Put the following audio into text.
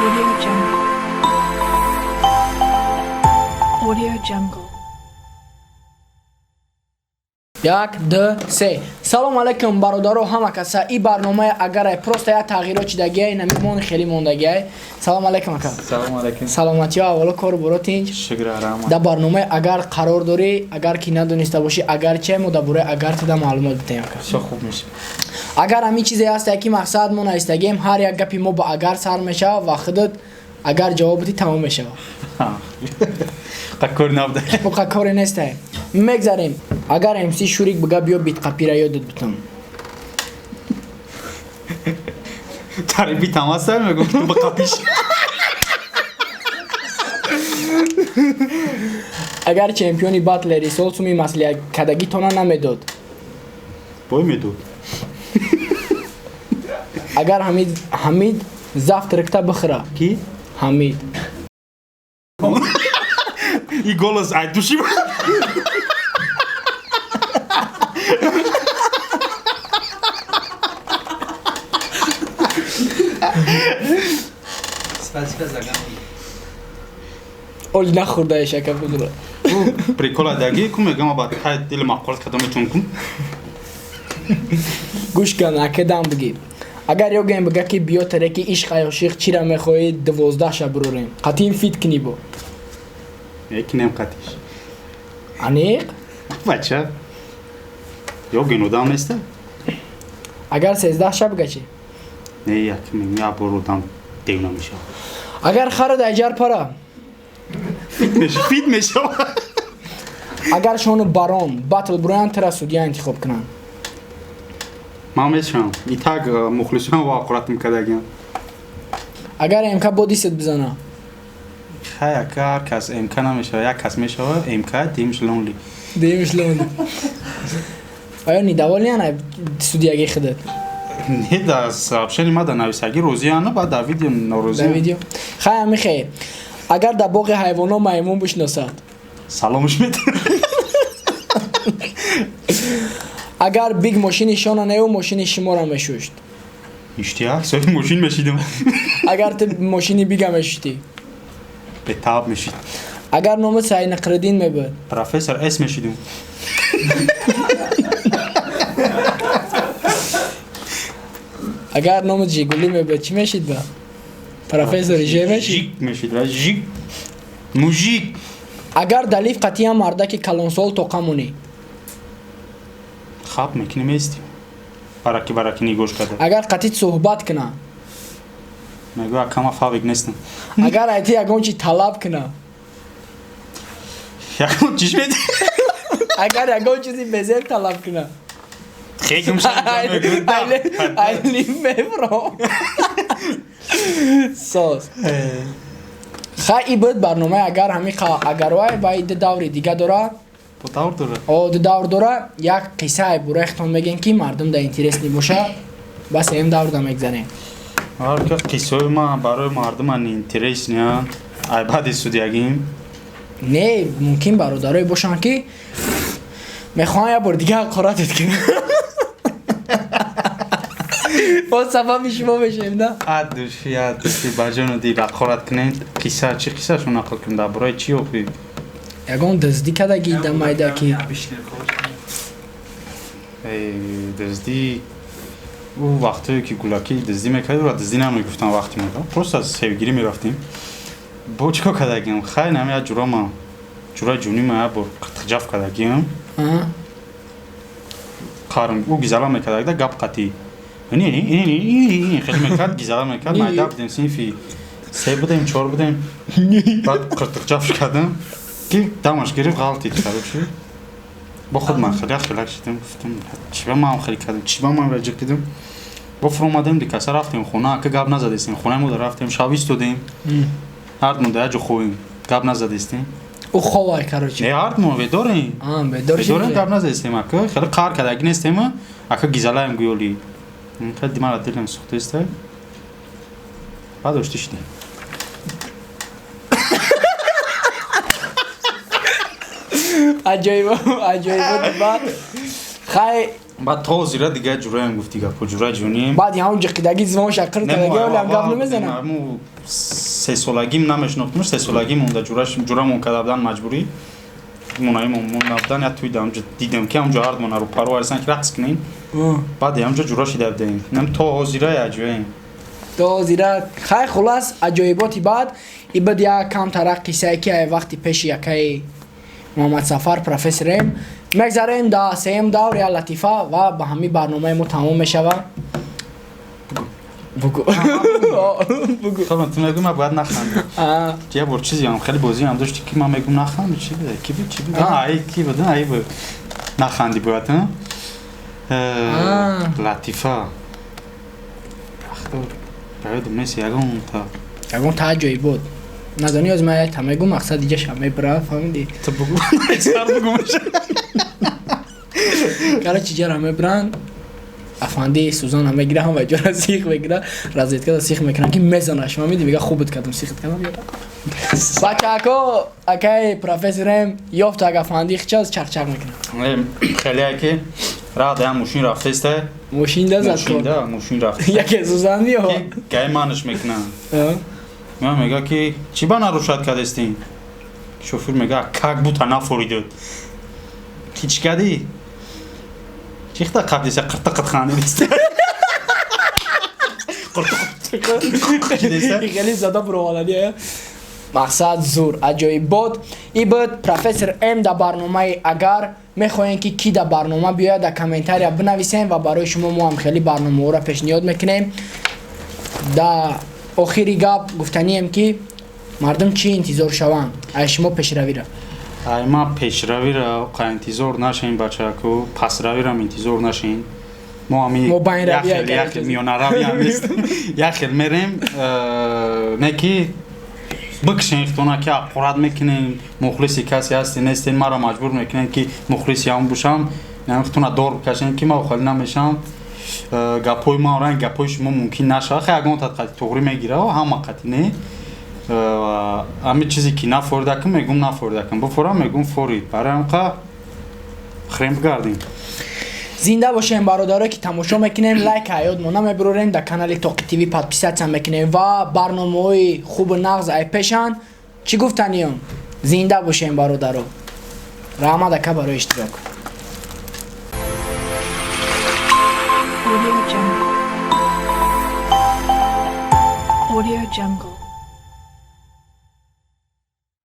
Audio Jungle. Audio Jungle. Як, ду, се. Салом алейкум, бародаро, ҳама каса. И барномаи агарай, просто як тағйирот чидагиай, намимон хеле мондагиай. Салом алейкум, ака. Салом алейкум. Саломатиё, аввало кору боро тинҷ? Шукр, раҳмат. Дар барномаи агар қарор дорӣ, агар ки надониста бошӣ, агар че мо дар бораи агар туда маълумот бидиҳем, ака. Всё хуб мешавад. Агар ҳамин чизе ҳаст, ки мақсад мо навистагием, ҳар як гапи мо ба агар сар мешавад ва худат агар ҷавоб бидӣ, тамом мешавад. Қа кор набуда. Боқа коре нестай. Мегзарем. Агар МС Шурик бига биё битқапира ёдат битам. Тари битам аста мегум ки ту ба қапиш. Агар чемпиони батлери сол суми маслиҳат кадагитона намедод. Бой медод. Агар Ҳамид завтракта бихӯра. Ки? Ҳамид. И голос ай души. Спасибо за гамби. Оли нахӯрдаеш, ака, бихӯра. Прикола даги ку мегам ба тай дил мақол кадом метун кун. Гӯш кун, ака, дам бигӣ. Агар ёгем бига ки биё тареки ишқ ай ошиқ чира мехоҳӣ 12 ша бурорем. Қатъин фит кунӣ бо. Екинем қатиш. Аниқ? Бача. Ёген одам неста? Агар 13 ша бига чӣ? Не, як мегам я бор одам девна мешавад. Агар хара дар пара. Фит мешавад, фит мешавад. Агар шону барон батл буроянд, тара судья интихоб кунанд. Ман мешавам. И так мухлисон ва ақуратм кардагиам. Агар МК бо дистат бизана. Хай, ака, ҳар кас МК намешавад, як кас мешавад, МК димш лонли. Димш лонли. Оё недовольный ай судьягии худат? Не, дар сообщение ма дар нависагӣ розиана, баъд дар видео норозиам. Дар видео. Хай, амихе. Агар дар боғи ҳайвонот маймун бишносад. Саломш медиҳам. Агар биг мошини шона неу мошини шуморо мешушт. Иштиҳак, соҳиби мошин мешидам. Агар ту мошини бига мешуштӣ. Бетааб мешид. Агар номат Сайнақриддин мебуд. Профессор С мешидам. Агар номат Жигули мебуд, чӣ мешид ба? Профессори Ж мешид? Жик мешид, ра жик. Мужик. Агар дар лифт қатъиян мардаки калонсол тоқа монӣ. Хаб мекунем, местим. Бараки бараки нигоҳш карда. Агар қатъит суҳбат куна. Мегӯ акама фавик нестам. Агар айти ягон чи талаб куна. Ягон чиш меди? Агар ягон чизи безеб талаб куна. Хегм Айли мебро. Соз. Хай, и буд барномаи агар. Ҳамин агарвай баъд ду даври дига дора. Бо давр дора. О, ду давр дора. Як қиссае бурехтон мегем, ки мардум да интересный боша. Бас сеюм даврда мегзарем. Ҳар қиссаҳои ман барои мардуман интересный, ай баъди судьягим. Не, мумкин бародарое бошанд, ки мехоҳанд як бор дига ҳақоратат кунанд. Боз сабаби шумо мешавем, на? Ад души, ад души, ба ҷону дил ҳақорат кунед. Қисса чӣ қиссашо нақл кунем, дар бораи чӣ охи? Ягон дуздӣ кардагӣ дар майда ки? Дуздӣ, ӯ вақтое ки гулакӣ дуздӣ мекардем, ӯра дуздӣ намегуфтам вақти мо. Просто аз севгирӣ мерафтем. Бо чӣ кор кардагиам? Хай, нами як ҷурама, ҷураи ҷунима як бор қиртиқҷаф кардагиам. Қарм, ӯ гизала мекард, гап қатӣ. Хеле мекард, гизала мекард, майда будем, синфи се будем, чор будем. Баъд қиртиқҷафш кардам, ки дамаш гирифт, ғалтид, короче. Бо худ ман хеле хелак шидам, гуфтам, чӣ ба ман хеле кардам, чӣ ба ман раҷиқ дидам. Бо фуромадем, дикаса рафтем хона, ака, гап назадестем, хонаи модар рафтем, шаб истодем. Ҳардмон дар як ҷо хобем, гап назадестем. Ӯ ховай, короче. Не, ҳардмон бедорем. Бедорем, гап назадестем, ака, хеле қаҳр кардаги нестем, ака, гизалаем гӯёли. Хеле мара дилам сӯхтеста. Баъд оштӣ шидем. Аҷоибо, аҷоибо. Баъд хай. Баъд то ҳозира дига ҷураем гуфти гапо, ҷура ҷунем. Баъди ҳамон ҷиқидаги звон шақир кадаги олам гап намезанам. Ҳаму сесолагим намешинохтумш, сесолагим монда ҷурамон карда будан маҷбурӣ. Монаимон монда будан, як туйда ҳамҷо дидем ки ҳамҷо ҳардмона рӯпаро арсан ки рақс кунем. Баъд ҳамҷо ҷура шида будем. Нам то ҳозира яҷоем. То ҳозира хай хулас аҷоиботи баъд ибад як камтарак қиссае ки ай вақти пеши якаи Муҳаммадсафар профессорем мегзарем да сеюм давр я латифа ва ба ҳамин барномаи мо тамом мешавад. Бугу. Бугу. Хоб, ту мегӯй ман бояд нахандам. Я бор чизе ҳам хеле бозӣ ҳам дошти ки ман мегӯм наханди, чи буд? Ки буд, чи буд? Ай ки буд, ай буд. Наханди бояд, ҳа? Латифа. Ахто, бояд нест ягон та. Ягон та аҷоибот. Надонӣ аз ман як та мегӯм, мақсад иҷа ша мебара, фаҳмидӣ? Ту бугу. Сар бугу. Короче, ҷара мебаранд. Афанди Сузана мегира, ҳама ҷора сих мегира, разведкада сих мекунанд ки мезанаш, фаҳмидӣ? Мега хуб буд кардам, сихт кардам. Бачако, акай профессорем ёфт ак афанди хичаз чақчақ мекунад. Хеле ки рада мошин рафтеста. Мошин да зад кор. Мошин да, мошин рафт. Яке Сузан биё. Гай манаш мекунанд. Ман мега ки чӣ ба нарушат кардестин? Шофер мега как будто нафоридед. Ки чӣ кардӣ? Чихта қабдиса қиртиқит хандидист. Қиртиқит. Хеле зада буровалади. Мақсад зур, аҷоибот. И буд профессор М дар барномаи агар мехоҳем ки ки дар барнома биёяд, дар комментария бинависем ва барои шумо мо ҳам хеле барномаҳоро пешниҳод мекунем. Дар охири гап гуфтанием ки мардум чӣ интизор шаванд ай шумо пешравиро? Ай ма пешравиро қа интизор нашем, бачаку, пасравиро интизор нашем. Мо ами як миёнаравиам нест. Як хел мерем, не ки бикшен хитона ки аққурат мекунем, мухлиси касе ҳасти нестен, маро маҷбур мекунем ки мухлиси ҳам бошам, яъне хитона дор бикашем ки ма холӣ намешам. Гапҳои ма ранг гапҳои шумо мумкин нашавад, хай ягон тадқати туғрӣ мегира, ҳама қати не. Ами чизе ки нафоридакам, мегум нафоридакам, буфорам, мегум форид. Барои ҳамқа хрем бигардем. Зинда бошем бародаро ки тамошо мекунем, лайк ҳаёт мо намебурорем, дар канали Тоқи ТВ подписатсия мекунем ва барномаҳои хубу нағз ай пешанд. Чӣ гуфтаниём? Зинда бошем бародаро. Раҳмат ака барои иштирок. Audio Jungle. Audio Jungle.